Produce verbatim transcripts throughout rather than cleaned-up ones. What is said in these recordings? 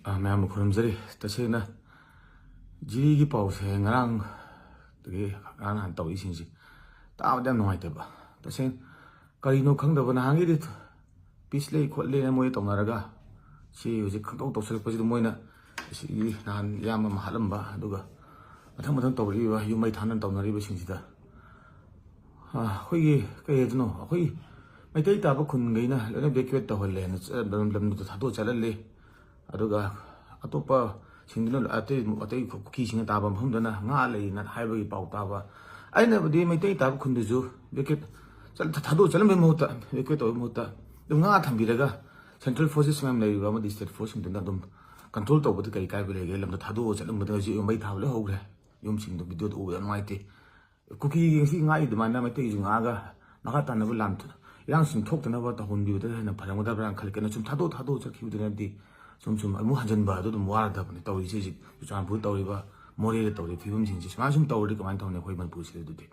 ꯑ, ꯃꯌꯥꯝꯕꯨ ꯈꯨꯔꯨꯝꯖꯔꯤ꯫ ꯇꯁꯦꯡꯅ ꯖꯤꯔꯤꯒꯤ ꯄꯥꯎꯁꯦ ꯉꯔꯥꯡꯗꯒꯤ, ꯉꯔꯥꯡ ꯅꯍꯥꯟ ꯇꯧꯔꯛꯏꯁꯤꯡꯁꯤ ꯇꯥꯕꯗ ꯌꯥꯝ ꯅꯨꯡꯉꯥꯏꯇꯕ꯫ ꯇꯁꯦꯡ ꯀꯔꯤꯅꯣ ꯈꯪꯗꯕ, ꯅꯍꯥꯟꯒꯩꯗꯤ ꯄꯤꯁ ꯂꯩ ꯈꯣꯠꯂꯦꯅ ꯃꯣꯏ ꯇꯧꯅꯔꯒ ꯁꯤ ꯍꯧꯖꯤꯛ ꯈꯪꯇꯧ ꯇꯧꯁꯜꯂꯛꯄꯁꯤꯗ ꯃꯣꯏꯅ ꯁꯤꯒꯤ ꯅꯍꯥꯟ ꯏꯌꯥꯝꯕ ꯑꯃ ꯍꯥꯠꯂꯝꯕ, ꯑꯗꯨꯒ ꯃꯊꯪ ꯃꯊꯪ ꯇꯧꯔꯛꯏꯕ ꯌꯨꯝ ꯃꯩ ꯊꯥꯅ ꯇꯧꯅꯔꯤꯕꯁꯤꯡꯁꯤꯗ ꯑ, ꯑꯩꯈꯣꯏꯒꯤ ꯀꯩ ꯍꯥꯏꯗꯣꯏꯅꯣ, ꯑꯩꯈꯣꯏ ꯃꯩꯇꯩ ꯇꯥꯕ ꯈꯨꯟꯈꯩꯅ ꯂꯣꯏꯅ ꯚꯦꯀ꯭ꯌꯨꯋꯦꯠ ꯇꯧꯍꯜꯂꯦꯅ ꯆ-, ꯂꯝ-, ꯂꯝꯗꯨꯗ ꯊꯥꯗꯣꯛꯑ ꯆꯠꯍꯜꯂꯦ꯫ ꯑꯗꯨꯒ ꯑꯇꯣꯞꯄꯁꯤꯡꯗꯨꯅ, ꯑꯇꯩ, ꯑꯇꯩ ꯀꯨꯀꯤꯁꯤꯡꯅ ꯇꯥꯕ ꯃꯐꯝꯗꯅ ꯉꯥ ꯂꯩꯅ ꯍꯥꯏꯕꯒꯤ ꯄꯥꯎ ꯇꯥꯕ꯫ ꯑꯩꯅꯕꯨꯗꯤ ꯃꯩꯇꯩ ꯇꯥꯕ ꯈꯨꯟꯗꯨꯁꯨ ꯚꯦꯀ꯭ꯌꯨꯋꯦꯠ ꯆꯠ-, ꯊꯥꯗꯣꯛꯑ ꯆꯠꯍꯟꯕꯒꯤ ꯃꯍꯨꯠꯇ, ꯚꯦꯀ꯭ꯌꯨꯋꯦꯠ ꯇꯧꯕꯒꯤ ꯃꯍꯨꯠꯇ ꯑꯗꯨꯝ ꯉꯥ ꯊꯝꯕꯤꯔꯒ ꯁꯦꯟꯇ꯭ꯔꯦꯜ ꯐꯣꯔꯁꯦꯁ ꯃꯌꯥꯝ ꯂꯩꯔꯤꯕ ꯑꯃꯗꯤ ꯁ꯭ꯇꯦꯠ ꯐꯣꯔꯁꯁꯤꯡꯗꯨꯅ ꯑꯗꯨꯝ ꯀꯟꯇ꯭ꯔꯣꯜ ꯇꯧꯕꯗ ꯀꯔꯤ ꯀꯥꯏꯕ ꯂꯩꯒꯦ? ꯂꯝꯗꯣ ꯊꯥꯗꯣꯛꯑ ꯆꯠꯂꯝꯕꯗ ꯍꯧꯖꯤꯛ ꯃꯩ ꯊꯥꯕ ꯂꯣꯏ ꯍꯧꯈ꯭ꯔꯦ꯫ ꯌꯨꯝꯁꯤꯡꯗꯣ ꯚꯤꯗꯤꯑꯣꯗ ꯎꯕꯗ ꯌꯥꯝ ꯅꯨꯡꯉꯥꯏꯇꯦ꯫ ꯀꯨꯀꯤꯒꯤ ꯉꯁꯤ ꯉꯥꯛꯏ ꯑꯗꯨꯃꯥꯏꯅ ꯃꯩꯇꯩꯒꯤꯁꯨ ꯉꯥꯛꯑꯒ ꯃꯈꯥ ꯇꯥꯅꯕ ꯂꯥꯟ ꯊ-, ꯏꯔꯥꯡꯁꯤꯡ ꯊꯣꯛꯇꯅꯕ ꯇꯧꯍꯟꯕꯤꯕꯗ ꯍꯦꯟꯅ ꯐꯔꯝꯒꯗꯕ꯭ꯔꯥꯅ ꯈꯜꯂꯤ꯫ ꯀꯩꯅꯣ, ꯁꯨꯝ ꯊꯥꯗꯣꯛ ꯊꯥꯗꯣꯛ ꯆꯠꯈꯤꯕꯗꯨꯅꯗꯤ ꯁꯨꯝ ꯁꯨꯝ ꯑꯃꯨꯛ ꯍꯟꯖꯤꯟꯕ ꯑꯗꯨ ꯑꯗꯨꯝ ꯋꯥꯔꯗꯕꯅꯤ ꯇꯧꯔꯤꯁꯦ꯫ ꯍꯧꯖꯤꯛ ꯆꯨꯔꯆꯥꯟꯄꯨꯔ ꯇꯧꯔꯤꯕ, ꯃꯣꯔꯦꯗ ꯇꯧꯔꯤꯕ ꯐꯤꯕꯝꯁꯤꯡꯁꯦ ꯁꯨꯃꯥꯏꯅ ꯁꯨꯝ ꯇꯧꯔꯗꯤ ꯀꯃꯥꯏꯅ ꯇꯧꯅꯤ ꯑꯩꯈꯣꯏ ꯃꯅꯤꯄꯨꯔꯁꯤꯗ? ꯑꯗꯨꯗꯤ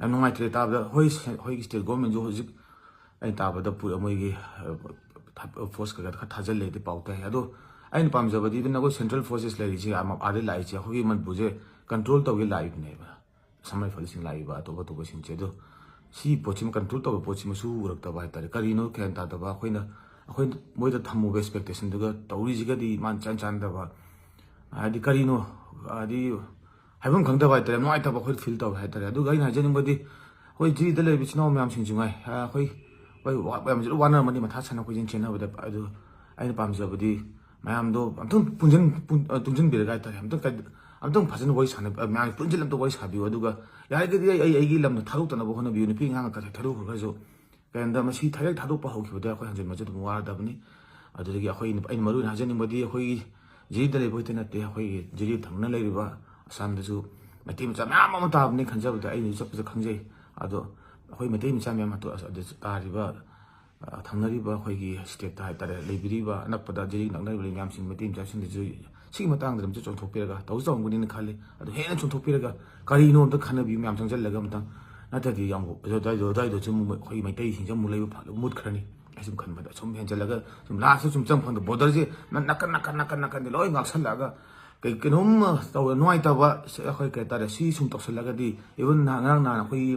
ꯌꯥꯝ ꯅꯨꯡꯉꯥꯏꯇ꯭ꯔꯦ ꯇꯥꯕꯗ꯫ ꯍꯣꯏ, ꯁꯦ-, ꯑꯩꯈꯣꯏꯒꯤ ꯁ꯭ꯇꯦꯠ ꯒꯣꯔꯃꯦꯟꯁꯨ ꯍꯧꯖꯤꯛ ꯑꯩꯅ ꯇꯥꯕꯗ ꯄꯨ-, ꯃꯣꯏꯒꯤ, ꯑ, ꯊ-, ꯐꯣꯔꯁ ꯀꯩꯀꯥ ꯈꯔ ꯊꯥꯖꯤꯜꯂꯦꯗꯤ ꯄꯥꯎ ꯇꯥꯏ꯫ ꯑꯗꯣ ꯑꯩꯅ ꯄꯥꯝꯖꯕꯗꯤ even ꯑꯩꯈꯣꯏ ꯁꯦꯟꯇ꯭ꯔꯦꯜ ꯐꯣꯔꯁꯦꯁ ꯂꯩꯔꯤꯁꯦ, ꯑꯃ ꯑꯥꯗ ꯂꯥꯛꯏꯁꯦ ꯑꯩꯈꯣꯏꯒꯤ ꯃꯅꯤꯄꯨꯔꯁꯦ ꯀꯟꯇ꯭ꯔꯣꯜ ꯇꯧꯒꯦ ꯂꯥꯛꯏꯕꯅꯦꯕ꯫ ꯑꯁꯥꯝ ꯔꯥꯏꯐꯜꯁꯤꯡ ꯂꯥꯛꯏꯕ, ꯑꯇꯣꯞ ꯑꯇꯣꯞꯄꯁꯤꯡꯁꯦ꯫ ꯑꯗꯣ ꯁꯤ ꯄꯣꯠꯁꯤꯃ ꯀꯟꯇ꯭ꯔꯣꯜ ꯇꯧꯕ ꯄꯣꯠꯁꯤꯃꯁꯨ ꯎꯔꯛꯇꯕ ꯍꯥꯏꯇꯥꯔꯦ꯫ ꯀꯔꯤꯅꯣ ꯒ꯭ꯌꯥꯟ ꯇꯥꯗꯕ꯫ ꯑꯩꯈꯣꯏꯅ, ꯑꯩꯈꯣꯏꯅ ꯃꯣꯏꯗ ꯊꯝꯃꯨꯕ ꯑꯦꯛꯁꯄꯦꯛꯇꯦꯁꯟꯗꯨꯒ ꯇꯧꯔꯤꯁꯤꯒꯗꯤ ꯃꯥꯟ ꯆꯥꯟ ꯆꯥꯟꯅꯗꯕ꯫ ꯍꯥꯏꯗꯤ ꯀꯔꯤꯅꯣ, ꯍꯥꯏꯗꯤ ꯍꯥꯏꯐꯝ ꯈꯪꯗꯕ ꯍꯥꯏꯇꯥꯔꯦ, ꯌꯥꯝ ꯅꯨꯡꯉꯥꯏꯇꯕ ꯑꯩꯈꯣꯏ ꯐꯤꯜ ꯇꯧꯋꯦ ꯍꯥꯏꯇꯥꯔꯦ꯫ ꯑꯗꯨꯒ ꯑꯩꯅ ꯍꯥꯏꯖꯅꯤꯡꯕꯗꯤ, ꯑꯩꯈꯣꯏ ꯖꯤꯔꯤꯗ ꯂꯩꯔꯤꯕ ꯏꯆꯤꯟ ꯏꯅꯥꯎ ꯃꯌꯥꯝꯁꯤꯡꯁꯨ ꯉꯥꯏ, ꯑꯩꯈꯣꯏ, ꯑꯩꯈꯣꯏ ꯋꯥ-, ꯃꯌꯥꯝꯁꯨ ꯂꯣꯏ ꯋꯥꯅꯔꯝꯃꯅꯤ, ꯃꯊꯥ ꯁꯥꯟꯅ ꯀꯣꯏꯆꯦꯟ ꯆꯦꯟꯅꯕꯗ꯫ ꯑꯗꯨ ꯑꯩꯅ ꯄꯥꯝꯖꯕꯗꯤ ꯃꯌꯥꯝꯗꯣ ꯑꯝꯇꯪ ꯄꯨꯟꯁꯤꯟ-, ꯄꯨꯟ-, ꯑ, ꯇꯨꯡꯁꯤꯟꯕꯤꯔꯒ ꯍꯥꯏꯇꯥꯔꯦ, ꯑꯝꯇꯪ ꯀꯩ-, ꯑꯝꯇꯪ ꯐꯖꯅ ꯋꯥꯔꯤ ꯁꯥꯟꯅ-, ꯑ, ꯃꯌꯥꯝ ꯄꯨꯟꯁꯤꯜꯂ ꯑꯝꯇ ꯋꯥꯔꯤ ꯁꯥꯕꯤꯌꯨ꯫ ꯑꯗꯨꯒ ꯌꯥꯔꯒꯗꯤ ꯑꯩ, ꯑꯩ, ꯑꯩꯒꯤ ꯂꯝꯗ ꯊꯥꯗꯣꯛꯇꯅꯕ ꯍꯣꯠꯅꯕꯤꯌꯨ꯫ ꯅꯨꯄꯤ ꯑꯉꯥꯡ ꯀꯔꯤ ꯊꯥꯗꯣꯛꯈ꯭ꯔꯒꯁꯨ ꯀꯩꯒꯤꯅꯣꯗ ꯃꯁꯤ ꯊꯥꯗꯣꯛ ꯊꯥꯗꯣꯛꯄ ꯍꯧꯈꯤꯕꯗ ꯑꯩꯈꯣꯏ ꯍꯟꯖꯤꯟꯕꯁꯨ ꯑꯗꯨꯝ ꯋꯥꯔꯗꯕꯅꯤ꯫ ꯑꯗꯨꯗꯒꯤ ꯑꯩꯈꯣꯏ, ꯑꯩꯅ ꯃꯔꯨ ꯑꯣꯏꯅ ꯍꯥꯏꯖꯅꯤꯡꯕꯗꯤ ꯑꯩꯈꯣꯏꯒꯤ ꯖꯤꯔꯤꯗ ꯂꯩꯕ ꯈꯛꯇ ꯅꯠꯇꯦ, ꯑꯩꯈꯣꯏꯒꯤ ꯖꯤꯔꯤ ꯊꯪꯅꯅ ꯂꯩꯔꯤꯕ ꯑꯁꯥꯝꯗꯁꯨ ꯃꯩꯇꯩ ꯃꯆꯥ ꯃꯌꯥꯝ ꯑꯃ ꯇꯥꯕꯅꯤ ꯈꯟꯖꯕꯗ ꯑꯩꯅꯁꯨ ꯆꯠꯄꯗ ꯈꯪꯖꯩ꯫ ꯑꯗꯣ ꯑꯩꯈꯣꯏ ꯃꯩꯇꯩ ꯃꯆꯥ ꯃꯌꯥꯝ ꯑꯗꯨ, ꯑꯗꯨ ꯇꯥꯔꯤꯕ, ꯑ, ꯊꯪꯅꯔꯤꯕ ꯑꯩꯈꯣꯏꯒꯤ ꯁ꯭ꯇꯦꯠꯇ ꯍꯥꯏꯇꯥꯔꯦ, ꯂꯩꯕꯤꯔꯤꯕ ꯑꯅꯛꯄꯗ ꯖꯤꯔꯤ ꯅꯛꯅꯔꯤꯕ ꯃꯌꯥꯝꯁꯤꯡ ꯃꯩꯇꯩ ꯃꯆꯥꯁꯤꯡꯗꯁꯨ ꯁꯤꯒꯤ ꯃꯇꯥꯡꯗ ꯑꯝꯇ ꯆꯣꯡꯊꯣꯛꯄꯤꯔꯒ ꯇꯧꯁꯨ ꯇꯧꯔꯝꯒꯅꯤꯅ ꯈꯜꯂꯤ꯫ ꯑꯗꯨ ꯍꯦꯟꯅ ꯆꯣꯡꯊꯣꯛꯄꯤꯔꯒ ꯀꯔꯤꯅꯣ ꯑꯝꯇ ꯈꯟꯅꯕꯤꯌꯨ, ꯃꯌꯥꯝ ꯆꯪꯁꯤꯜꯂꯒ ꯑꯝꯇꯪ, ꯅꯠꯇ꯭ꯔꯗꯤ ꯌꯥꯝ ꯑꯗꯨꯋꯥꯏꯗꯣ, ꯑꯗꯨꯋꯥꯏꯗꯣ ꯁꯨꯝ ꯑꯩꯈꯣꯏ ꯃꯩꯇꯩꯁꯤꯡꯁꯦ ꯑꯃꯨꯛ ꯂꯩꯕ ꯐ-, ꯃꯨꯠꯈ꯭ꯔꯅꯤ꯫ ꯁꯨꯝ ꯈꯟꯕꯗ ꯁꯨꯝ ꯍꯦꯟꯖꯜꯂꯒ ꯁꯨꯝ ꯂꯥꯁꯇ ꯁꯨꯝ ꯆꯪꯐꯝꯗ ꯕꯣꯔꯗꯔꯁꯦ ꯅꯥꯀꯟ ꯅꯥꯀꯟ ꯅꯥꯀꯟ ꯅꯥꯀꯟꯗꯤ ꯂꯣꯏ ꯉꯥꯛꯁꯜꯂꯛꯑꯒ ꯀꯩ ꯀꯩꯅꯣꯝ ꯇꯧꯕ ꯅꯨꯡꯉꯥꯏꯇꯕ ꯑꯩꯈꯣꯏ ꯀꯩ ꯍꯥꯏꯇꯥꯔꯦ, ꯁꯤ ꯁꯨꯝ ꯇꯧꯁꯜꯂꯒꯗꯤ even ꯉꯔꯥꯡ ꯅꯍꯥꯟ ꯑꯩꯈꯣꯏꯒꯤ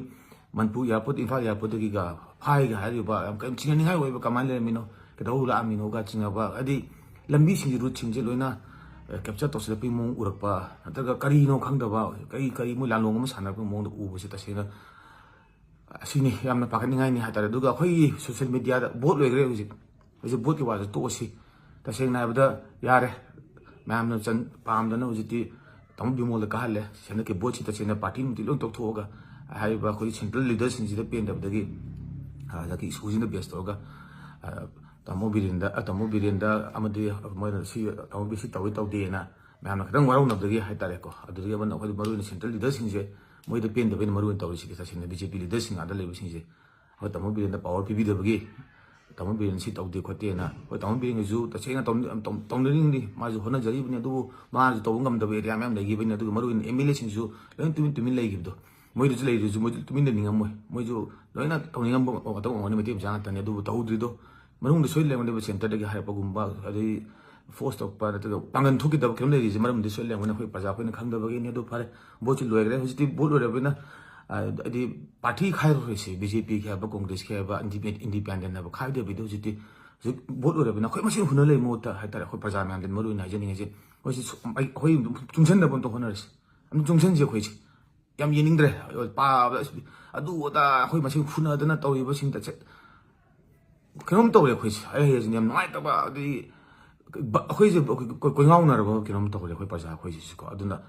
ꯃꯅꯤꯄꯨꯔ airport, ꯏꯝꯐꯥꯜ airportꯇꯒꯤꯒ ꯐꯥꯏꯒ ꯍꯥꯏꯔꯤꯕ ꯌꯥꯝ ꯀꯩꯅꯣ ꯆꯤꯡꯅꯅꯤꯡꯉꯥꯏ ꯑꯣꯏꯕ, ꯀꯃꯥꯏꯅ ꯂꯩꯔꯝꯃꯤꯅꯣ, ꯀꯩꯗꯧ ꯂꯥꯛꯑꯝꯃꯤꯅꯣꯒ ꯆꯤꯡꯅꯕ, ꯍꯥꯏꯗꯤ ꯂꯝꯕꯤꯁꯤꯡꯁꯤ, ꯔꯨꯠꯁꯤꯡꯁꯦ ꯂꯣꯏꯅ ꯀꯦꯞꯆꯔ ꯇꯧꯁꯤꯜꯂꯛꯄꯒꯤ ꯃꯑꯣꯡ ꯎꯔꯛꯄ, ꯅꯠꯇ꯭ꯔꯒ ꯀꯔꯤꯅꯣ ꯈꯪꯗꯕ, ꯀꯔꯤ ꯀꯔꯤ ꯃꯣꯏ ꯂꯥꯟꯂꯣꯡ ꯑꯃ ꯁꯥꯟꯅꯔꯛꯄꯒꯤ ꯃꯑꯣꯡꯗ ꯎꯕꯁꯦ ꯇꯁꯦꯡꯅ ꯑꯁꯤꯅꯤ ꯌꯥꯝꯅ ꯄꯥꯈꯠꯅꯤꯡꯉꯥꯏꯅꯤ ꯍꯥꯏꯇꯥꯔꯦ꯫ ꯑꯗꯨꯒ ꯑꯩꯈꯣꯏꯒꯤ social mediaꯗ ꯚꯣꯠ ꯂꯣꯏꯈ꯭ꯔꯦ ꯍꯧꯖꯤꯛ, ꯍꯧꯖꯤꯛ ꯚꯣꯠꯀꯤ ꯋꯥꯁꯨ ꯇꯣꯛꯑꯁꯤ꯫ ꯇꯁꯦꯡꯅ ꯍꯥꯏꯔꯕꯗ ꯌꯥꯔꯦ, ꯃꯌꯥꯝꯅ ꯆꯟ-, ꯄꯥꯝꯗꯅ ꯍꯧꯖꯤꯛꯇꯤ ꯇꯥꯃꯣ ꯕꯤꯃꯣꯜꯗ ꯀꯥꯍꯜꯂꯦ꯫ ꯍꯟꯗꯛꯀꯤ ꯚꯣꯠꯁꯤ ꯇꯁꯦꯡꯅ ꯄꯥꯔꯇꯤ ꯅꯨꯡꯇꯤ ꯂꯣꯏ ꯇꯣꯛꯊꯣꯛꯑꯒ ꯍꯥꯏꯔꯤꯕ ꯑꯩꯈꯣꯏꯒꯤ central leaderꯁꯤꯡꯁꯤꯗ ꯄꯦꯟꯗꯕꯗꯒꯤ, ꯑ, ꯍꯟꯗꯛꯀꯤ ꯏꯁꯨꯁꯤꯅ base ꯇꯧꯔꯒ, ꯑ, ꯇꯥꯃꯣ ꯕꯤꯔꯦꯟꯗ, ꯑ, ꯇꯥꯃꯣ ꯕꯤꯔꯦꯟꯗ ꯑꯃꯗꯤ ꯃꯣꯏꯅ ꯁꯤ ꯇꯥꯃꯣ ꯕꯤ ꯁꯤ ꯇꯧꯏ ꯇꯧꯗꯦꯅ ꯃꯌꯥꯝꯅ ꯈꯤꯇꯪ ꯋꯥꯔꯧꯅꯕꯗꯒꯤ ꯍꯥꯏꯇꯥꯔꯦꯀꯣ, ꯑꯗꯨꯗꯒꯤ ꯑꯃꯅ ꯑꯩꯈꯣꯏ ꯃꯔꯨꯑꯣꯏꯅ central leaderꯁꯤꯡꯁꯦ ꯃꯣꯏꯗ ꯄꯦꯟꯗꯕꯩꯅ ꯃꯔꯨꯑꯣꯏꯅ ꯇꯧꯔꯤꯁꯤꯗꯤ ꯇꯁꯦꯡꯅ BJP leaderꯁꯤꯡ ꯑꯥꯗ ꯂꯩꯕꯁꯤꯡꯁꯦ꯫ ꯑꯩꯈꯣꯏ ꯇꯥꯃꯣ ꯕꯤꯔꯦꯟꯗ power ꯄꯤꯕꯤꯗꯕꯒꯤ, ꯇꯥꯃꯣ ꯕꯤꯔꯦꯟ ꯁꯤ ꯇꯧꯗꯦ ꯈꯣꯠꯇꯦꯅ꯫ ꯍꯣꯏ, ꯇꯥꯃꯣ ꯕꯤꯔꯦꯟꯒꯤꯁꯨ ꯇꯁꯦꯡꯅ ꯇꯧꯅ-, ꯇꯧ-, ꯇꯧꯅꯅꯤꯡꯉꯤ, ꯃꯥꯁꯨ ꯍꯣꯠꯅꯖꯔꯤꯕꯅꯤ, ꯑꯗꯨꯕꯨ ꯃꯥꯁꯨ ꯇꯧꯕ ꯉꯝꯗꯕ area ꯃꯌꯥꯝ ꯂꯩꯈꯤꯕꯅꯤ꯫ ꯑꯗꯨꯒ ꯃꯔꯨꯑꯣꯏꯅ MLAꯁꯤꯡꯁꯨ ꯂꯣꯏꯅ ꯇꯨꯃꯤꯟ ꯇꯨꯃꯤꯟ ꯂꯩꯈꯤꯕꯗꯣ, ꯃꯣꯏꯗꯁꯨ ꯂꯩꯔꯤꯁꯨ ꯃꯣꯏꯁꯨ ꯇꯨꯃꯤꯟ ꯂꯩꯅꯤꯡꯉꯝꯃꯣꯏ, ꯃꯣꯏꯁꯨ ꯂꯣꯏꯅ ꯇꯧꯅꯤꯡꯉꯝꯕ ꯃꯇꯝ ꯑꯣꯏꯔꯝꯒꯅꯤ, ꯃꯩꯇꯩ ꯃꯆꯥ ꯉꯥꯛꯇꯅꯤ꯫ ꯑꯗꯨꯕꯨ ꯇꯧꯍꯧꯗ꯭ꯔꯤꯗꯣ ꯃꯅꯨꯡꯗ ꯁꯣꯏ ꯂꯩꯔꯝꯒꯅꯦꯕ, centreꯗꯒꯤ ꯍꯥꯏꯔꯛꯄꯒꯨꯝꯕ, ꯑꯗꯩ force ꯇꯧꯔꯛꯄ ꯅꯠꯇ꯭ꯔꯒ ꯄꯥꯡꯒꯜ ꯊꯣꯛꯈꯤꯗꯕ ꯀꯩꯅꯣꯝ ꯂꯩꯔꯤꯁꯦ ꯃꯔꯝꯗꯤ ꯁꯣꯏ ꯂꯩꯔꯝꯒꯅꯤ, ꯑꯩꯈꯣꯏ ꯄ꯭ꯔꯖꯥ ꯑꯩꯈꯣꯏꯅ ꯈꯪꯗꯕꯒꯤꯅꯤ꯫ ꯑꯗꯨ ꯐꯔꯦ, ꯚꯣꯠꯁꯤ ꯂꯣꯏꯈ꯭ꯔꯦ, ꯍꯧꯖꯤꯛꯇꯤ ꯚꯣꯠ ꯂꯣꯏꯔꯕꯅꯤꯅ, ꯑ, ꯍꯥꯏꯗꯤ ꯄꯥꯔꯇꯤ ꯈꯥꯏꯔꯔꯣꯏꯁꯦ, BJPꯒꯤ ꯍꯥꯏꯕ, ꯀꯣꯡꯒ꯭ꯔꯦꯁꯀꯤ ꯍꯥꯏꯕ, ꯏꯟꯗꯤꯄꯦꯟ-, independent ꯍꯥꯏꯕ ꯈꯥꯏꯗꯕꯤꯗ ꯍꯧꯖꯤꯛꯇꯤ, ꯍꯧꯖꯤꯛ ꯚꯣꯠ ꯂꯣꯏꯔꯕꯅꯤꯅ ꯑꯩꯈꯣꯏ ꯃꯁꯦꯟ ꯍꯨꯟꯅ ꯂꯩ ꯃꯍꯨꯠꯇ ꯍꯥꯏꯇꯥꯔꯦ, ꯑꯩꯈꯣꯏ ꯄ꯭ꯔꯖꯥ ꯃꯌꯥꯝꯗ ꯃꯔꯨ ꯑꯣꯏꯅ ꯍꯥꯏꯖꯅꯤꯡꯉꯤꯁꯦ, ꯑꯩꯈꯣꯏꯁꯤ ꯁꯨ-, ꯑꯩ-, ꯑꯩꯈꯣꯏ ꯑꯗꯨꯝ ꯆꯨꯡꯁꯟꯅꯕ ꯑꯝꯇ ꯍꯣꯠꯅꯔꯁꯤ, ꯑꯗꯨꯝ ꯆꯨꯡꯁꯟꯁꯦ ꯑꯩꯈꯣꯏꯁꯦ꯫ ꯌꯥꯝ ꯌꯦꯡꯅꯤꯡꯗ꯭ꯔꯦ꯫ ꯄꯥꯕꯗ ꯑꯁ, ꯑꯗꯨ ꯑꯗꯥ ꯑꯩꯈꯣꯏ ꯃꯁꯦꯟ ꯐꯨꯅꯗꯅ ꯇꯧꯔꯤꯕꯁꯤꯡꯗ ꯆꯦ-, ꯀꯩꯅꯣꯝ ꯇꯧꯔꯦ ꯑꯩꯈꯣꯏꯁꯦ꯫ ꯑꯩ ꯍꯥꯏꯁꯤꯅꯦ, ꯌꯥꯝ ꯅꯨꯡꯉꯥꯏꯇꯕ, ꯑꯗꯒꯤ ꯕ-, ꯑꯩꯈꯣꯏꯁꯦ ꯀꯣꯏ-, ꯀꯣꯏ-, ꯀꯣꯏꯉꯥꯎꯅꯔꯕ ꯀꯩꯅꯣꯝ ꯇꯧꯔꯦ ꯑꯩꯈꯣꯏ ꯄ꯭ꯔꯖꯥ ꯑꯩꯈꯣꯏꯁꯤꯁꯨꯀꯣ꯫ ꯑꯗꯨꯅ,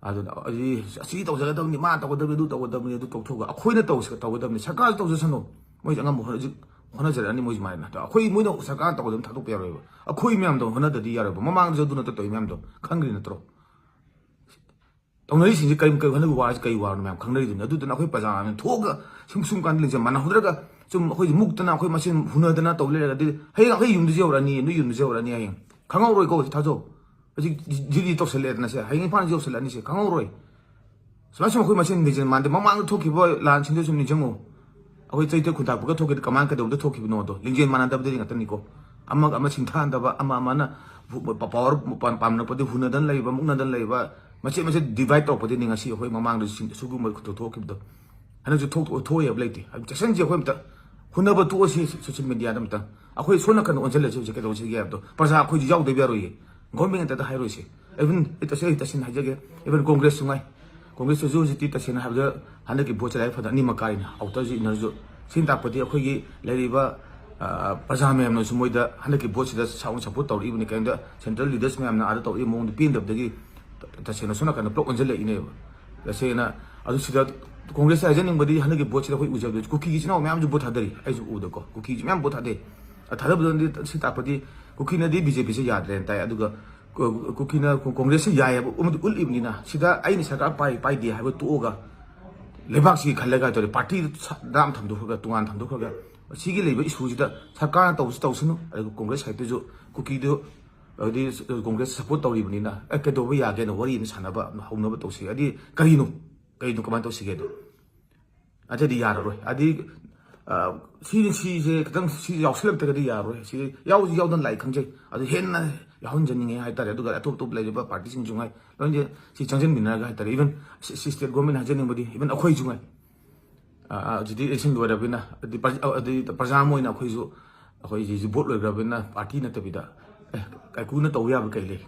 ꯑꯗꯨꯅ ꯑꯗꯨꯗꯤ ꯑꯁꯤ ꯇꯧꯖꯒꯗꯕꯅꯤ, ꯃꯥ ꯇꯧꯒꯗꯕꯅꯤ, ꯑꯗꯨ ꯇꯧꯒꯗꯕꯅꯤ, ꯑꯗꯨ ꯇꯧꯊꯣꯛꯑꯒ ꯑꯩꯈꯣꯏꯅ ꯇꯧꯁꯤ-, ꯇꯧꯒꯗꯕꯅꯤ꯫ ꯁꯔꯀꯥꯔꯁꯨ ꯇꯧꯖꯁꯅꯨ, ꯃꯣꯏꯁꯦ ꯑꯉꯝꯕ ꯍꯣꯠꯅ-, ꯍꯧꯖꯤꯛ ꯍꯣꯠꯅꯖꯔꯛꯑꯅꯤ ꯃꯣꯏꯁꯨ ꯃꯥꯏꯅ꯫ ꯑꯗꯣ ꯑꯩꯈꯣꯏ, ꯃꯣꯏꯅ ꯁꯔꯀꯥꯔꯅ ꯇꯧꯒꯗꯕꯅꯤ ꯊꯥꯗꯣꯛꯄ ꯌꯥꯔꯣꯏꯕ꯫ ꯑꯩꯈꯣꯏ ꯃꯌꯥꯝꯗꯣ ꯍꯣꯠꯅꯗꯗꯤ ꯌꯥꯔꯣꯏꯕ꯫ ꯃꯃꯥꯡꯗꯁꯨ ꯑꯗꯨ ꯅꯠꯇ ꯇꯧꯔꯤ ꯃꯌꯥꯝꯗꯣ ꯈꯪꯈ꯭ꯔꯤ ꯅꯠꯇ꯭ꯔꯣ? ꯇꯧꯅꯔꯤꯁꯤꯡꯁꯦ ꯀꯔꯤ, ꯀꯔꯤ ꯍꯣꯠꯅꯕ ꯋꯥꯁꯤ ꯀꯔꯤ ꯋꯥꯅꯣ ꯃꯌꯥꯝ ꯈꯪꯅꯔꯤꯗꯨꯅꯤ꯫ ꯑꯗꯨꯗꯨꯅ ꯑꯩꯈꯣꯏ ꯄ꯭ꯔꯖꯥꯅ ꯊꯣꯛꯑꯒ ꯁꯨꯝ, ꯁꯨꯝ ꯀꯥꯟꯗ ꯂꯤꯡꯖꯦꯜ ꯃꯥꯟꯅꯍꯧꯗ꯭ꯔꯒ ꯁꯨꯝ ꯑꯩꯈꯣꯏꯁꯦ ꯃꯨꯛꯇꯅ ꯑꯩꯈꯣꯏ ꯃꯁꯦꯟ ꯍꯨꯅꯗꯅ ꯇꯧ ꯂꯩꯔꯒꯗꯤ ꯍꯌꯦꯡ ꯑꯩꯈꯣꯏ ꯌꯨꯝꯗꯁꯨ ꯌꯧꯔꯛꯑꯅꯤ, ꯅꯣꯏ ꯌꯨꯝꯗꯁꯨ ꯌꯧꯔꯛꯑꯅꯤ ꯍꯌꯦꯡ꯫ ꯈꯪꯍꯧꯔꯣꯏꯀꯣ ꯁꯤ ꯊꯥꯖꯧ꯫ ꯍꯧꯖꯤꯛ ꯖꯤ-, ꯖꯤꯗꯤ ꯇꯧꯁꯜꯂꯛꯑꯦꯗꯅ ꯁꯦ, ꯍꯌꯦꯡ ꯏꯝꯐꯥꯜꯁꯨ ꯌꯧꯁꯜꯂꯛꯑꯅꯤ ꯁꯦ, ꯈꯪꯍꯧꯔꯣꯏ꯫ ꯁꯨꯃꯥꯏ ꯁꯨꯝ ꯑꯩꯈꯣꯏ ꯃꯁꯦꯟ ꯂꯤꯡꯖꯦꯜ ꯃꯥꯟꯅꯗꯦ꯫ ꯃꯃꯥꯡꯗ ꯊꯣꯛꯈꯤꯕ ꯂꯥꯟꯁꯤꯡꯗꯣ ꯁꯨꯝ ꯅꯤꯡꯁꯤꯡꯉꯨ꯫ ꯑꯩꯈꯣꯏ ꯆꯩꯇ ꯈꯨꯟꯇꯥꯛꯄꯒ ꯊꯣꯛꯈꯤꯗ ꯀꯃꯥꯏꯅ ꯀꯩꯗꯧꯕꯗ ꯊꯣꯛꯈꯤꯕꯅꯣꯗꯣ, ꯂꯤꯡꯖꯦꯜ ꯃꯥꯟꯅꯗꯕꯗꯒꯤ ꯉꯥꯛꯇꯅꯤꯀꯣ꯫ ꯑꯃꯒ ꯑꯃ ꯁꯤꯡꯊꯥꯍꯟꯗꯕ, ꯑꯃ ꯑꯃꯅ ꯄꯥꯋꯔ ꯄꯥꯝꯅꯕꯗꯤ ꯍꯨꯟꯅꯗꯅ ꯂꯩꯕ, ꯃꯨꯛꯅꯗꯅ ꯂꯩꯕ, ꯃꯆꯦꯠ ꯃꯆꯦꯠ ꯗꯤꯚꯥꯏꯠ ꯇꯧꯔꯛꯄꯗꯒꯤꯅꯤ ꯉꯁꯤ ꯑꯩꯈꯣꯏ ꯃꯃꯥꯡꯗꯁꯨ ꯁꯤꯒꯨꯝꯕ ꯊꯣꯛꯈꯤꯕꯗꯣ꯫ ꯍꯟꯗꯛꯁꯨ ꯊꯣꯛ-, ꯊꯣꯛꯑꯦ ꯍꯥꯏꯕ ꯂꯩꯇꯦ꯫ ꯆꯦꯛꯁꯤꯟꯁꯤ ꯑꯩꯈꯣꯏ ꯑꯝꯇ꯫ ꯍꯨꯟꯅꯕ ꯇꯣꯛꯑꯁꯤ ꯁꯣꯁꯤꯌꯦꯜ ꯃꯦꯗꯤꯌꯥꯗ ꯑꯝꯇꯪ꯫ ꯑꯩꯈꯣꯏ ꯁꯣꯝ ꯅꯥꯀꯟꯗ ꯑꯣꯟꯁꯤꯜꯂꯁꯤ ꯍꯧꯖꯤꯛ ꯀꯩꯗꯧꯁꯤꯒꯦ ꯍꯥꯏꯕꯗꯣ꯫ ꯄ꯭ꯔꯖꯥ ꯑꯩꯈꯣꯏꯁꯨ ꯌꯥꯎꯗꯕ ꯌꯥꯔꯣꯏꯌꯦ꯫ ꯒꯣꯔꯃꯦꯟ ꯑꯝꯇꯗ ꯍꯥꯏꯔꯣꯏꯁꯦ꯫ Even ꯑꯩ ꯇꯁꯦꯡ-, ꯑꯩ ꯇꯁꯦꯡꯅ ꯍꯥꯏꯖꯒꯦ, even ꯀꯣꯡꯒ꯭ꯔꯦꯁꯁꯨ ꯉꯥꯏ꯫ ꯀꯣꯡꯒ꯭ꯔꯦꯁꯇꯁꯨ ꯍꯧꯖꯤꯛꯇꯤ ꯇꯁꯦꯡꯅ ꯍꯥꯏꯕꯗ ꯍꯟꯗꯛꯀꯤ ꯚꯣꯠꯁꯦ ꯂꯥꯏꯕꯛ ꯐꯗꯅ ꯑꯅꯤꯃꯛ ꯀꯥꯔꯤꯅ, ꯑꯥꯎꯇꯔꯁꯨ ꯏꯟꯅꯔꯁꯨ꯫ ꯁꯤꯅ ꯇꯥꯛꯄꯗꯤ ꯑꯩꯈꯣꯏꯒꯤ ꯂꯩꯔꯤꯕ, ꯑ, ꯄ꯭ꯔꯖꯥ ꯃꯌꯥꯝꯅꯁꯨ ꯃꯣꯏꯗ ꯍꯟꯗꯛꯀꯤ ꯚꯣꯠꯁꯤꯗ ꯆꯥꯎꯅ ꯁꯞꯄꯣꯔꯠ ꯇꯧꯔꯛꯏꯕꯅꯤ꯫ ꯀꯩꯝꯇ ꯁꯦꯟꯇ꯭ꯔꯦꯜ ꯂꯤꯗꯔꯁ ꯃꯌꯥꯝꯅ ꯑꯥꯗ ꯇꯧꯔꯛꯏꯕ ꯃꯑꯣꯡꯗ ꯄꯦꯟꯗꯕꯗꯒꯤ ꯇꯁꯦꯡꯅ ꯁꯣꯝ ꯅꯥꯀꯟꯗ ꯄꯨꯂꯞ ꯑꯣꯟꯁꯤꯜꯂꯛꯏꯅꯦꯕ꯫ ꯇꯁꯦꯡꯅ ꯑꯗꯨ ꯁꯤꯗ ꯀꯣꯡꯒ꯭ꯔꯦꯁꯇ ꯍꯥꯏꯖꯅꯤꯡꯕꯗꯤ ꯍꯟꯗꯛꯀꯤ ꯚꯣꯠꯁꯤꯗ ꯑꯩꯈꯣꯏ ꯎꯖꯕꯗ ꯀꯨꯀꯤꯒꯤ ꯏꯆꯤꯟ ꯏꯅꯥꯎ ꯃꯌꯥꯝꯁꯨ ꯚꯣꯠ ꯊꯥꯗꯔꯤ꯫ ꯑꯩꯁꯨ ꯎꯕꯗꯀꯣ ꯀꯨꯀꯤꯁꯨ ꯃꯌꯥꯝ ꯚꯣꯠ ꯊꯥꯗꯩ꯫ ꯑ, ꯊꯥꯗꯕꯗꯨꯅꯗꯤ ꯁꯤ ꯇꯥꯛꯄꯗꯤ ꯀꯨꯀꯤꯅꯗꯤ ꯕꯤ ꯖꯦ ꯄꯤꯁꯦ ꯌꯥꯗ꯭ꯔꯦꯅ ꯇꯥꯏ꯫ ꯑꯗꯨꯒ ꯀꯨ-, ꯀꯨꯀꯤꯅ ꯀꯣ-, ꯀꯣꯡꯒ꯭ꯔꯦꯁꯁꯦ ꯌꯥꯏ ꯍꯥꯏꯕ ꯑꯃꯗꯤ ꯎꯠꯂꯤꯕꯅꯤꯅ ꯁꯤꯗ ꯑꯩꯅ ꯁꯔꯀꯥꯔ ꯄꯥꯏ ꯄꯥꯏꯗꯦ ꯍꯥꯏꯕ ꯇꯣꯛꯑꯒ ꯂꯩꯕꯥꯛꯁꯤꯒꯤ ꯈꯜꯂꯒ ꯍꯥꯏꯇꯥꯔꯦ ꯄꯥꯔꯇꯤꯗ ꯁ-, ꯗꯥꯝ ꯊꯝꯗꯣꯛꯈ꯭ꯔꯒ ꯇꯣꯉꯥꯟ ꯊꯝꯗꯣꯛꯈ꯭ꯔꯒ ꯁꯤꯒꯤ ꯂꯩꯕ ꯏꯁꯨꯁꯤꯗ ꯁꯔꯀꯥꯔꯅ ꯇꯧꯁꯨ ꯇꯧꯁꯅꯨ꯫ ꯑꯗꯨꯒ ꯀꯣꯡꯒ꯭ꯔꯦꯁ ꯁꯥꯏꯠꯇꯁꯨ ꯀꯨꯀꯤꯗꯨ ꯍꯥꯏꯗꯤ ꯀꯣꯡꯒ꯭ꯔꯦꯁ ꯁꯞꯄꯣꯔꯠ ꯇꯧꯔꯤꯕꯅꯤꯅ ꯑꯦ ꯀꯩꯗꯧꯕ ꯌꯥꯒꯦꯅ ꯋꯥꯔꯤ ꯑꯃ ꯁꯥꯟꯅꯕ ꯍꯧꯅꯕ ꯇꯧꯁꯤ꯫ ꯍꯥꯏꯗꯤ ꯀꯔꯤꯅꯣ, ꯀꯔꯤꯅꯣ ꯀꯃꯥꯏꯅ ꯇꯧꯁꯤꯒꯦꯗꯣ꯫ ꯑꯗꯨꯗꯤ ꯌꯥꯔꯔꯣꯏ꯫ ꯍꯥꯏꯗꯤ, ꯑ, ꯁꯤ, ꯁꯤꯁꯦ ꯈꯤꯇꯪ ꯁꯤ ꯌꯥꯎꯁꯜꯂꯛꯇ꯭ꯔꯒꯗꯤ ꯌꯥꯔꯔꯣꯏ꯫ ꯁꯤ ꯌꯥꯎꯁꯤ ꯌꯥꯎꯗꯅ ꯂꯥꯛꯏ ꯈꯪꯖꯩ꯫ ꯑꯗꯨ ꯍꯦꯟꯅ ꯌꯥꯎꯍꯟꯖꯅꯤꯡꯉꯦ ꯍꯥꯏꯇꯥꯔꯦ꯫ ꯑꯗꯨꯒ ꯑꯇꯣꯞ ꯑꯇꯣꯞꯄ ꯂꯩꯔꯤꯕ ꯄꯥꯔꯇꯤꯁꯤꯡꯁꯨ ꯉꯥꯏ ꯂꯣꯏꯅ ꯁꯤ ꯆꯪꯁꯤꯟꯃꯤꯟꯅꯔꯒ ꯍꯥꯏꯇꯥꯔꯦ꯫ Even ꯁꯤ, ꯁꯤ ꯁ꯭ꯇꯦꯠ ꯒꯣꯔꯃꯦꯟ ꯍꯥꯏꯖꯅꯤꯡꯕꯗꯤ even ꯑꯩꯈꯣꯏꯁꯨ ꯉꯥꯏ꯫ ꯑ, ꯑ, ꯍꯧꯖꯤꯛꯇꯤ ꯏꯂꯦꯛꯁꯟ ꯂꯣꯏꯔꯕꯅꯤꯅ, ꯑꯗꯤ ꯄ꯭ꯔꯖ-, ꯑ, ꯑꯗꯤ ꯄ꯭ꯔꯖꯥ ꯑꯃ ꯑꯣꯏꯅ ꯑꯩꯈꯣꯏꯁꯨ, ꯑꯩꯈꯣꯏ ꯍꯧꯖꯤꯛ ꯚꯣꯠ ꯂꯣꯏꯈ꯭ꯔꯕꯅꯤꯅ ꯄꯥꯔꯇꯤ ꯅꯠꯇꯕꯤꯗ, ꯑꯦ, ꯀꯥꯏꯀꯨꯅ ꯇꯧꯕ ꯌꯥꯕ ꯀꯩ ꯂꯩ?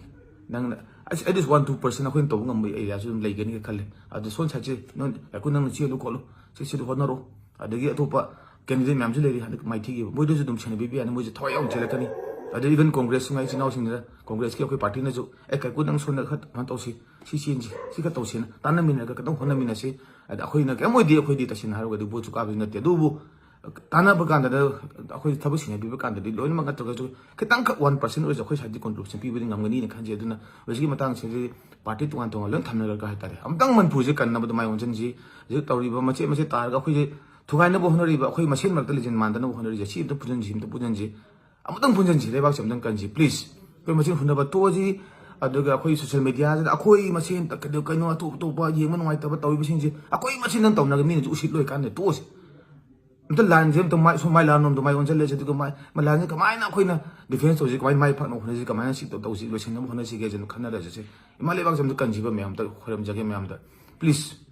ꯅꯪꯅ, ꯑꯁ, at least one two percent ꯑꯩꯈꯣꯏꯅ ꯇꯧꯕ ꯉꯝꯕ ꯑꯦꯔꯤꯌꯥꯁꯨ ꯑꯗꯨꯝ ꯂꯩꯒꯅꯤ ꯈꯜꯂꯦ꯫ ꯑꯗꯨ ꯁꯣꯝ ꯁꯥꯏꯠꯁꯦ ꯅꯣꯏ ꯀꯥꯏꯀꯨ ꯅꯪꯅ ꯆꯦꯜꯂꯨ ꯈꯣꯠꯂꯨ, ꯁꯤ, ꯁꯤꯗ ꯍꯣꯠꯅꯔꯣ꯫ ꯑꯗꯒꯤ ꯑꯇꯣꯞꯄ ꯀꯦꯟꯗꯤꯗꯦꯠ ꯃꯌꯥꯝꯁꯨ ꯂꯩꯔꯤ ꯍꯟꯗꯛ ꯃꯥꯏꯊꯤꯈꯤꯕ, ꯃꯣꯏꯗꯁꯨ ꯑꯗꯨꯝ ꯁꯦꯟꯅꯕꯤꯕ ꯌꯥꯅꯤ, ꯃꯣꯏꯁꯨ ꯊꯋꯥꯏ ꯌꯥꯎꯅ ꯆꯦꯜꯂꯛꯀꯅꯤ꯫ ꯑꯗ even ꯀꯣꯡꯒ꯭ꯔꯦꯁ ꯁꯨ ꯉꯥꯏ ꯏꯆꯤꯟ ꯏꯅꯥꯎꯁꯤꯡꯁꯤꯗ ꯀꯣꯡꯒ꯭ꯔꯦꯁꯀꯤ ꯑꯩꯈꯣꯏ ꯄꯥꯔꯇꯤꯅꯁꯨ, "ꯑꯦ, ꯀꯥꯏꯀꯨ ꯅꯪ ꯁꯣꯝꯗ ꯈꯔ ꯀꯩꯅꯣ ꯇꯧꯁꯤ, ꯁꯤ ꯆꯦꯟꯁꯤ, ꯁꯤ ꯈꯔ ꯇꯧꯁꯤꯅ" ꯇꯥꯟꯅꯃꯤꯟꯅꯔꯒ ꯈꯤꯇꯪ ꯍꯣꯠꯅꯃꯤꯟꯅꯁꯤ꯫ ꯑꯗ ꯑꯩꯈꯣꯏꯅ ꯀꯩꯝ ꯑꯣꯏꯗꯦ, ꯑꯩꯈꯣꯏꯗꯤ ꯇꯁꯦꯡꯅ ꯍꯥꯏꯔꯒꯗꯤ ꯚꯣꯠꯁꯨ ꯀꯥꯕꯁꯨ ꯅꯠꯇꯦ꯫ ꯑꯗꯨꯕꯨ ꯇꯥꯟꯅꯕ ꯀꯥꯟꯗ ꯑꯩꯈꯣꯏ ꯊꯕꯛ ꯁꯤꯟꯅꯕꯤꯕ ꯀꯥꯟꯗꯗꯤ ꯂꯣꯏꯅꯃꯛ ꯅꯠꯇ꯭ꯔꯒꯁꯨ ꯈꯤꯇꯪꯈꯛ one percent ꯑꯣꯏꯔꯁꯨ ꯑꯩꯈꯣꯏ ꯁꯥꯏꯠꯇꯒꯤ contribution ꯄꯤꯕꯗꯤ ꯉꯝꯒꯅꯤꯅ ꯈꯟꯖꯩ꯫ ꯑꯗꯨꯅ ꯍꯧꯖꯤꯛꯀꯤ ꯃꯇꯥꯡꯁꯤꯗꯤ ꯄꯥꯔꯇꯤ ꯇꯣꯉꯥꯟ ꯇꯣꯉꯥꯟ ꯂꯣꯏ ꯊꯝꯅꯔꯒ ꯍꯥꯏꯇꯥꯔꯦ, ꯑꯃꯨꯛꯇꯪ ꯃꯅꯤꯄꯨꯔꯁꯦ ꯀꯟꯅꯕꯗ ꯃꯥꯏ ꯑꯣꯟꯁꯤꯟꯁꯤ꯫ ꯍꯧꯖꯤꯛ ꯇꯧꯔꯤꯕ ꯃꯆꯦꯠ ꯃꯆꯦꯠ ꯇꯥꯔꯒ ꯑꯩꯈꯣꯏꯁꯦ ꯊꯨꯒꯥꯏꯅꯕ ꯍꯣꯠꯅꯔꯤꯕ, ꯑꯩꯈꯣꯏ ꯃꯁꯦꯟ ꯃꯔꯛꯇ ꯂꯤꯡꯖꯦꯜ ꯃꯥꯟꯅꯗꯅꯕ ꯍꯣꯠꯅꯔꯤꯁꯦ, ꯁꯤ ꯑꯝꯇ ꯄꯨꯟꯁꯤꯟꯁꯤ, ꯑꯝꯇ ꯄꯨꯟꯁꯤꯟꯁꯤ꯫ ꯑꯃꯨꯛꯇꯪ ꯄꯨꯟꯁꯤꯟꯁꯤ, ꯂꯩꯕꯥꯛꯁꯦ ꯑꯃꯨꯛꯇꯪ ꯀꯟꯁꯤ, please꯫ ꯑꯩꯈꯣꯏ ꯃꯁꯦꯟ ꯍꯨꯟꯅꯕ ꯇꯣꯛꯑꯁꯤ꯫ ꯑꯗꯨꯒ ꯑꯩꯈꯣꯏ ꯁꯣꯁꯤꯌꯦꯜ ꯃꯦꯗꯤꯌꯥꯁꯤꯗ ꯑꯩꯈꯣꯏ ꯃꯁꯦꯟ ꯀꯩꯅꯣ, ꯀꯩꯅꯣ ꯑꯇꯣꯞ ꯑꯇꯣꯞꯄ ꯌꯦꯡꯕ ꯅꯨꯡꯉꯥꯏꯇꯕ ꯇꯧꯔꯤꯕꯁꯤꯡꯁꯦ ꯑꯩꯈꯣꯏ ꯃꯁꯦꯟꯗꯪ ꯇꯧꯅꯔꯒ ꯃꯤꯅꯁꯨ ꯎꯁꯤꯠꯂꯣꯏ ꯀꯥꯟꯗ ꯇꯣꯛꯑꯁꯤ꯫ ꯑꯝꯇ ꯂꯥꯟꯁꯦ ꯑꯝꯇ ꯃꯥꯏ ꯁꯨꯝ ꯃꯥꯏ ꯂꯥꯟꯂꯣꯝꯗ ꯃꯥꯏ ꯑꯣꯟꯁꯤꯜꯂꯁꯦ, ꯑꯗꯨꯒ ꯃꯥꯏ ꯃꯥꯏ ꯂꯥꯟꯁꯦ ꯀꯃꯥꯏꯅ ꯑꯩꯈꯣꯏꯅ ꯗꯤꯐꯦꯟꯁ ꯇꯧꯁꯤ, ꯀꯃꯥꯏꯅ ꯃꯥꯏ ꯄꯥꯛꯅ ꯍꯣꯠꯅꯁꯤ, ꯀꯃꯥꯏꯅ ꯁꯤ ꯇꯧ- ꯇꯧꯁꯤ, ꯂꯣꯏꯁꯤꯟꯅꯕ ꯍꯣꯠꯅꯁꯤꯒꯦ ꯍꯥꯏꯁꯦ ꯑꯝꯇ ꯈꯟꯅꯔꯁꯦ꯫ ꯏꯃꯥ ꯂꯩꯕꯥꯛꯁꯦ ꯑꯝꯇ ꯀꯟꯁꯤꯕ ꯃꯌꯥꯝ ꯑꯝꯇ ꯈꯣꯏꯔꯝꯖꯒꯦ ꯃꯌꯥꯝꯗ, ꯄ꯭ꯂꯤꯖ꯫